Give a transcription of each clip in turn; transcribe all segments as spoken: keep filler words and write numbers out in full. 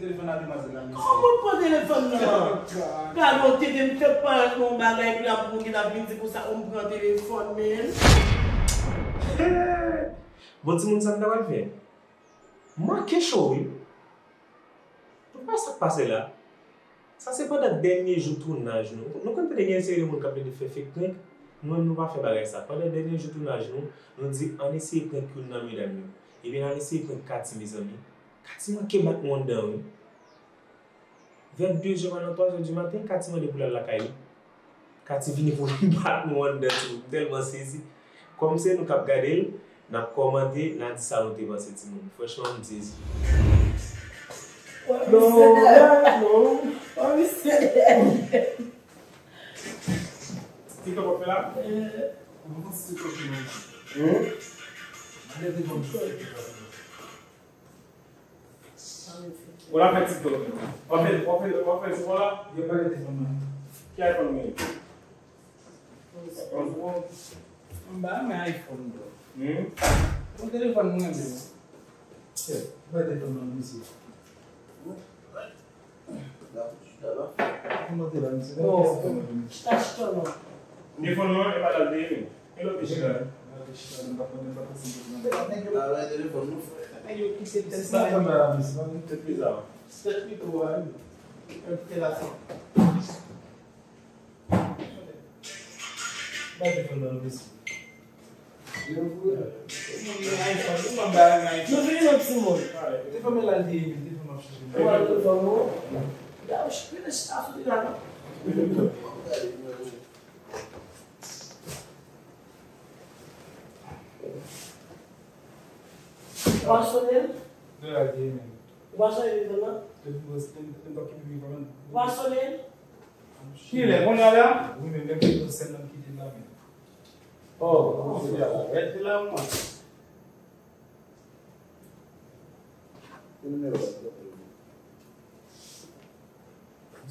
Telefòn nan demwazèl la, mesye. Kòman w pran telefòn nan? Gade yon tete, m fèk parèt nan yon bagay, epi la pou moun ki t ap vin di konsa, o, m pran telefòn, men. Bon, timoun, sa m ta pral fè? M manke cho, wi. Ou pa wè sa k pase la? Sa se pandan dènye jou tounaj nou. Nou konn tande gen yon seri de moun k ap plede fè fake prank. Nou menm, nou pa fè bagay sa. Pandan dènye jou tounaj nou, nou di, ann eseye prank youn nan medam yo. Ebyen, n al eseye prank Katy, mezanmi. Katy manke bat nou anndan, wi. Vè de zè, nan twa zè di maten, Katy mande pou l al lakay li. Katy vini pou l bat nou anndan, timoun. M tèlman sezi. Kòm se nou k ap gade l, n ap kòmante, n a di sa nou te panse, timoun. Franchman, m sezi. Non, non. TikTok w ap fè la? Ou konn TikTok ou non? Hmm? Mande TikTok. Ou la fè TikTok. W ap fè, w ap fè, w ap fè sou la? Yo pa rete fanm nan. Ki iPhone ou gen? Yon sou. M pa renmen iPhone, bro. Hmm? Yon telefòn mwen renmen. Chè, m pa rete fanm nan, mesye. Kòmante la, mesye. Bon, chita, chita, non. Telefòn nan, e pa la l te ye, non. E lòt te chita. Lòt te chita, nou pa konnen, pa pase nan. Nèg yo pa bay telefòn, non, frè. Nèg yo kite tèt sa. Sa fanm la, mesye, pa vin tèt bizarre. Tèt mikwo a, wi. Yo kite la, sa. Bay telefòn nan, mesye. Nou vini nan timoun. Te fè men la, li te fè m ap chèche. Ou al telefòn ou? Ya, ou chita, chita sou li la, non? Ou pa sonde l? Ou pa sonde telefòn nan? Ou pa sonde l? Kilè, kounye a la? Wi, men menm ki sèl nan kite l la, men. Oh, se la, rete la, mwen. Ki nimewo a,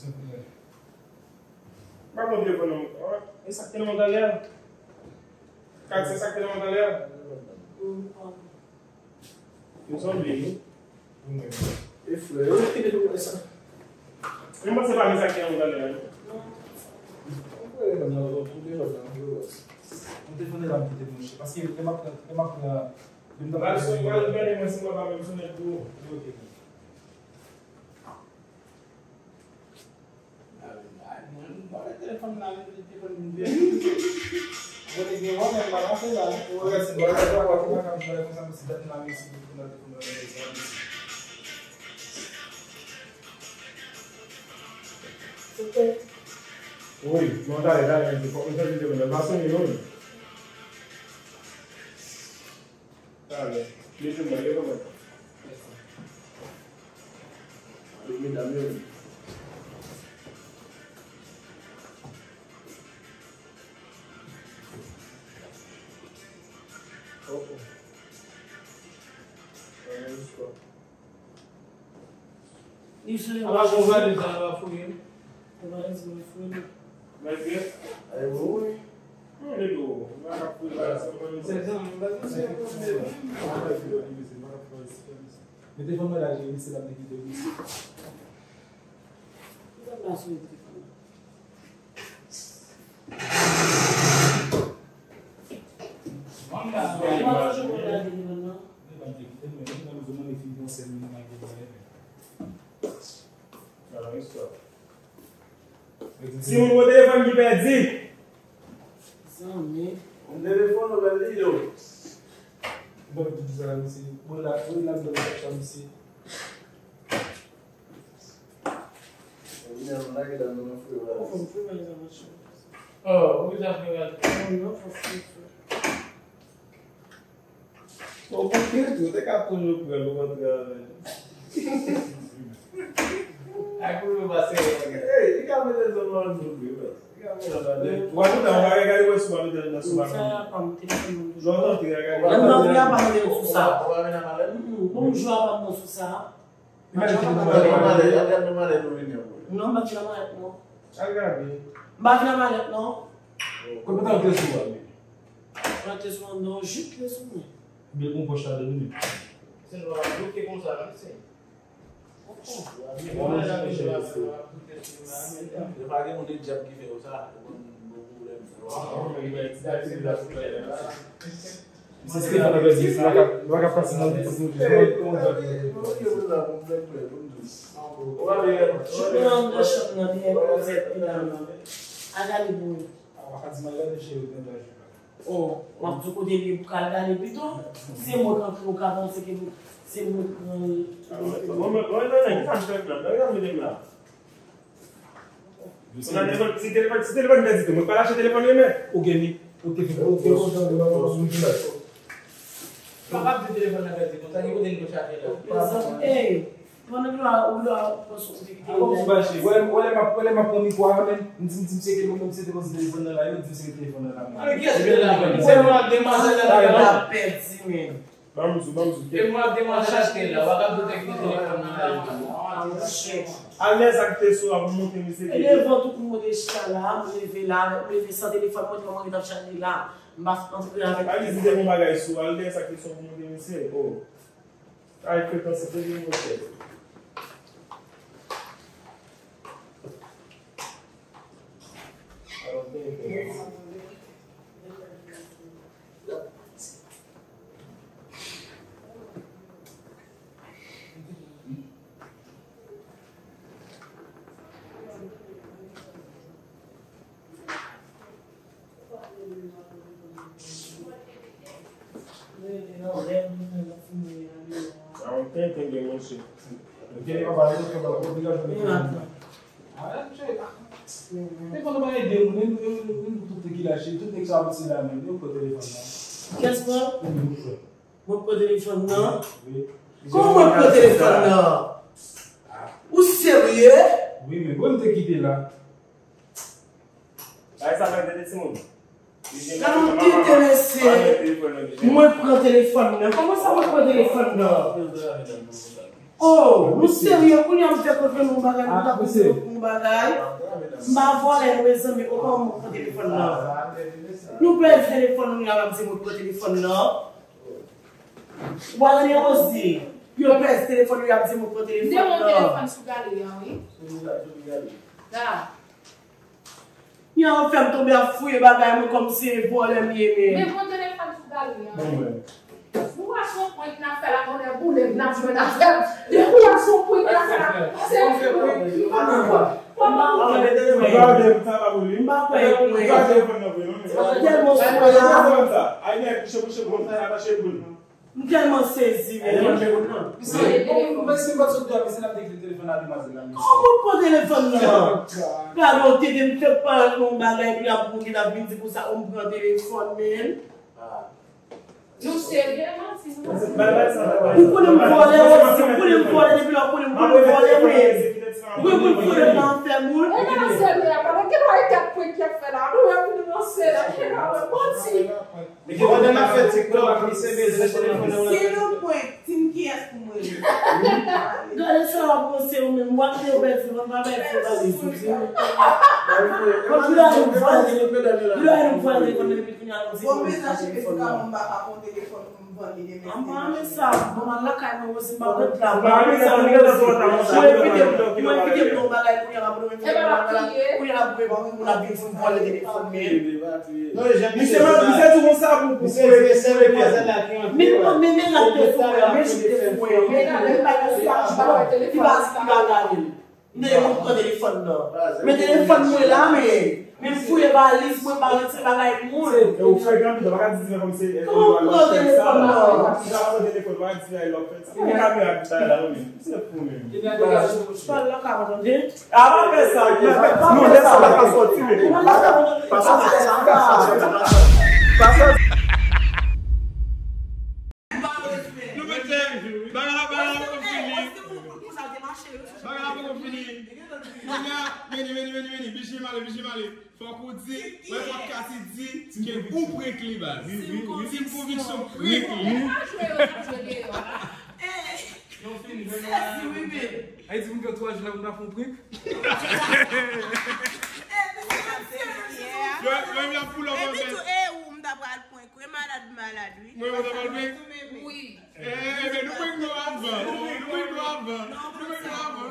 silvouplè? M pa konn telefòn nan. E sa k te nan mwen talè a? Kat, se sa k te nan mwen talè a? Yo sanble, wi. E frè, yo kite nou wè sa. Mwen panse pa gen sa ki ann gade la, non. Mwen kwè lè m nan lòt, mwen te lòt la, mwen te lòt. Mwen te fè lè m kite mouche, paske lè m ap pran, lè m ap pran, lè m t ap pran. Pral gade mwen si mwen pa menm sou nèt tou. Ok. Ay, mwen, mwen wè telefòn nan, li te konn vye. Mwen te gen yon, men m pa ka fè la. Mwen rete, mwen rete, mwen pa ka fè konsa, men si dat nan, men si telefòn nan, telefòn nan, telefòn nan. Wi, non, talè, talè, men se fòk mwen chanje telefòn nan, pa sonnen non. Talè. Leve mwen, leve mwen. Leve medam yo. Oh, oh. Mwen menm swa. Li sou yon valiz la, l ap fouye. Yon valiz mwen fouye. Malgre. Ay, wi, wi. Non, nèg yo, mwen ap fouye la, sa mwen menm. Se jan, mwen pa se pwoblèm. Mete fanm la, jere, se la m te kite, wi. Ki sa m ta sou telefòn nan? Timoun, kote telefòn ki pèdi? Zanmi. Yon telefòn ou pèdi yo. Bon, tout sa, misye. Bon, la, wi, la, misye. Oh, ou deja fè rad. Bon, bon, ou te ka toujou pran l, ou antre avè l. Ak ou yo pase. Ey, li ka mete zòn nan zòn vre, bro. Li ka mete zòn nan. Ou pa kontan, ou pa gade wè si w pa mete l nan sou baton. Sa pa m telefòn nan. Non, non, te gade. Lè m nan vin apa mete l sou sa. Ou pa vin nan malèt? Bonjou apa m nan sou sa. Li pa vin nan malèt. Al gade. M pa vin nan malèt, non. Konbyen tan ou te sou a, wi? Mwen te sou an non, jis te sou mwen. Byen gon pòch ladan wi. Se nou ap bloke konsa, non, se. Ou Yo pa gen moun de dyab ki fè yo sa, yo konn bon pwoblèm. Misye Stefan ap di, nou pa ka, nou pa ka pase nan tout moun jijman. Ou pran andan chanm nan, li enpozè pi la non. A gade pou ou. Oh, w ap di kote li pral gade pito. Se mwen k antre, ou ka panse ke se mwen k pran. Mwen, mwen, mwen, mwen, mwen, sa m fè la? Gade, gade, gade, gade. Ou nan telefòn, si telefòn, si telefòn pèdi tou, mwen pa lache telefòn li, men. Ou gen li, ou te fè, ou te fè. Papa ap di telefòn nan pèdi, konsa ki kote li te chaje la. Mezanmi, ey, pandan nou la, ou la, ou panse ou te kite. Avan ou fache, wè, wè lè m ap, wè lè m ap pran mikwo a, men, m di, m di, misye ke mwen, misye te poze telefòn nan la, yo di misye ke telefòn nan la, men. Mwen, kiyès ki te la, men? Se mwen ak demwazèl la, la pèdi, men. Ban m di w, ban m di w. E mwen ak demwazèl la te la, w ap doute ki telefòn nan la. Al lè sa k te sou a pou montre misye. E devan tout moun te chita la, m leve la, m leve san telefòn mwen, telefòn mwen ki t ap chaje la. M pa antre avèk. Al di de bon bagay sou, al lè sa k te sou a pou montre misye. Oh. Ay, frekans te gen monte. Sa yon tenten gen monchè. Gen yon bagay, yon bagay, yon bagay. Telefòn nan pa ede moun, menm, menm, menm tout ki lache, tout nèg sa ap se la menm, yo pran telefòn nan. Kès pran? Mwen pran telefòn nan? Wi. Kòman mwen pran telefòn nan? Ou serye? Wi, men mwen te kite la. Ay, sa fè tete timoun. Gade yon tete mesye. Mwen pran telefòn nan. Kòman sa mwen pran telefòn nan? Oh, nou serye, kounye a m fè kontre nou bagay, nou ta kontre nou bagay. M pa vòlè nou, mezanmi, oh, kòman mwen pran telefòn nan? Nou pèdi telefòn nou, y ap di mwen pran telefòn nan. Warren e Rosie, yo pèdi telefòn yo, y ap di mwen pran telefòn nan. Telefòn sou galeri a, wi. La. Yo fè m tonbe ap fouye bagay mwen kòm se vòlè m ye, men. Men pran telefòn sou galeri a, wi. Bon, wi. Ou wè se yon prank n ap fè la, konnen boule n ap jwenn avè l. Depi w wè se yon prank n ap fè la, se yon prank. M pa kwè. M pa kwè. M pa kwè e prank. Tèlman sou la. M tèlman sezi, men. Misye, bon, men si m pa t sot deyò, misye n ap te kite telefòn nan demwazèl la, mesye. Kòman w pran telefòn nan? Gade w tete, m fèk pale yon bagay, epi l ap, pou l ap vin di konsa, o, m pran telefòn, men. Nou serye, manti, nou pa serye. Ou konnen m vòlè, Rosie, ou konnen m vòlè, depi lè ou konnen m konnen m vòlè, men. Ou konnen m konnen m nan fè moun. E nan serye, a, pandan ke nou ay tèt prank y ap fè la, nou wè pou nou nan serye, manti. Pandan n ap fè TikTok, misye bezwen telefòn nan. Si nou prank, di m kiyès pou m rele. Gade sa w ap panse ou menm, w ap te pèdi, w ap pèdi, w ap pèdi. Bon, pi la nou vòlè, pi la nou vòlè telefòn nan, epi kounye a nou di pou nou chache telefòn nan. An pa renmen sa, bon, m al lakay mwen osi, m pa ret la, m pa renmen sa, mwen osi. Mwen evite, mwen evite pran bagay kounye a, mwen evite pran bagay kounye a, pou mwen, pou moun ap vin di m vòlè telefòn, men. Non, e jan misye, misye di konsa pou, pou, pou, pou, men, men, men, men, la te fou, men, men, jete fou, men, men, men, pa gen sa, ki pa, ki pa gade. M te di mwen pran telefòn nan. Men telefòn mwen la, men, men m fouye valiz mwen, m pa retire bagay moun. E ou frekan pito, pa ka di di kòmsi, e, kòman ou pran telefòn nan? Ou pran telefòn, pa ka di di lè w ap fè sa. Gen kamera ki ta la, wi. Se fou, men. Pale la, ka tande. A, pa fè sa, non, lè sa la pa sòti, men. Pa sòti, pa sòti, pa sòti. Nou mete, bagay la, bagay la poko fini. Bagay la poko fini. Kounye a, vini, vini, vini, vini. Bichi male, bichi male. Fòk ou di, wè, fòk Kati di ke ou prank li, baz. Wi, wi, wi. Di m konviksyon prank li. Wi, wi. Yo fini, men. Sezi, wi, men. Ay, di moun gen twa jou la, moun pa fè yon prank. Yo, yo, y ap pull up ansanm. Epi tou, e ou, m ta pral prank ou, e malad. Malad, wi. Mwen, mwen ta pral prank. Wi. Eh, men nou prank nou avan. Nou prank nou avan. Nou prank nou avan.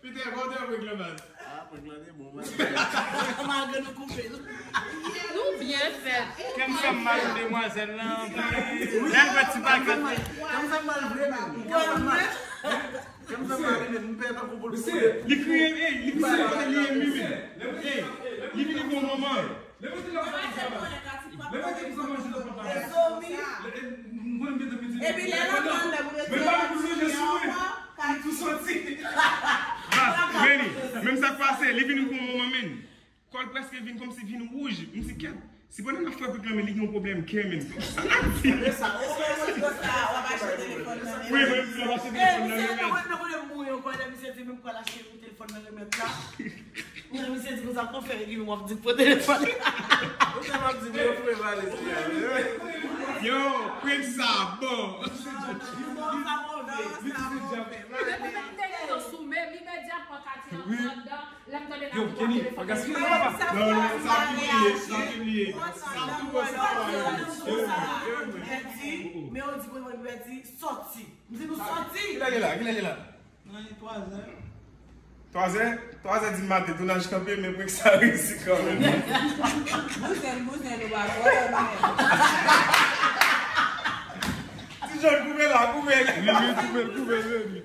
Peter, kòman w te prank lan, baz? Ah, prank lan te bon, man. Malgre nou koupe l. Nou byen fèt. Kè m fè m mal pou demwazèl lan. Lè l fè ti pakèt. Kè m fè m mal vre, men. Kè m fè m mal, men. M pè tankou pou l koule. Li kriye, ey, li kriye, li enmi, men. Ey, li vini pou manman. Epi lè l ap pale pou retire ankò, kay tou soti. Beni, menm sa k pase, li vin pou yon moman, men. Kò l prèske vin kòmsi vin wouj. M di, kèt, si pandan n ap fè prank lan, men li gen yon pwoblèm kè, men. Sa n ap di? Sa, ou fè yon prank sa, w ap achte telefòn nan men. Wi, wi, m ap achte telefòn nan men. Misye, nou konnen m boure yon kò, lè misye di, menm kò l achte yon telefòn nan remèt la. Mwen, misye di konsa, kò fè li, w ap di pou telefòn. Ou sa m ap di, men yo fouye valiz li a, wi. Yo, prank sa bon. Non, sa move. Depi lè m te gen yo sou men, m imedyatman ka di antre anndan. Lè m tande n ap pran telefòn nan. Non, non, sa pibliye, sa pibliye. Sa pibliye, sa pibliye. Men yo di pou mwen, men yo di, sòti. M di nou sòti. Kilè li la? Kilè li la? Nan li twazè. Twazè? Twazè di maten, tounaj kanpe, men prank sa reyisi kanmenm. Bouzen, bouzen, nou pa kwè, men. Ti Jòn, koupe la, koupe. Wi, wi, koupe l, koupe l, wi.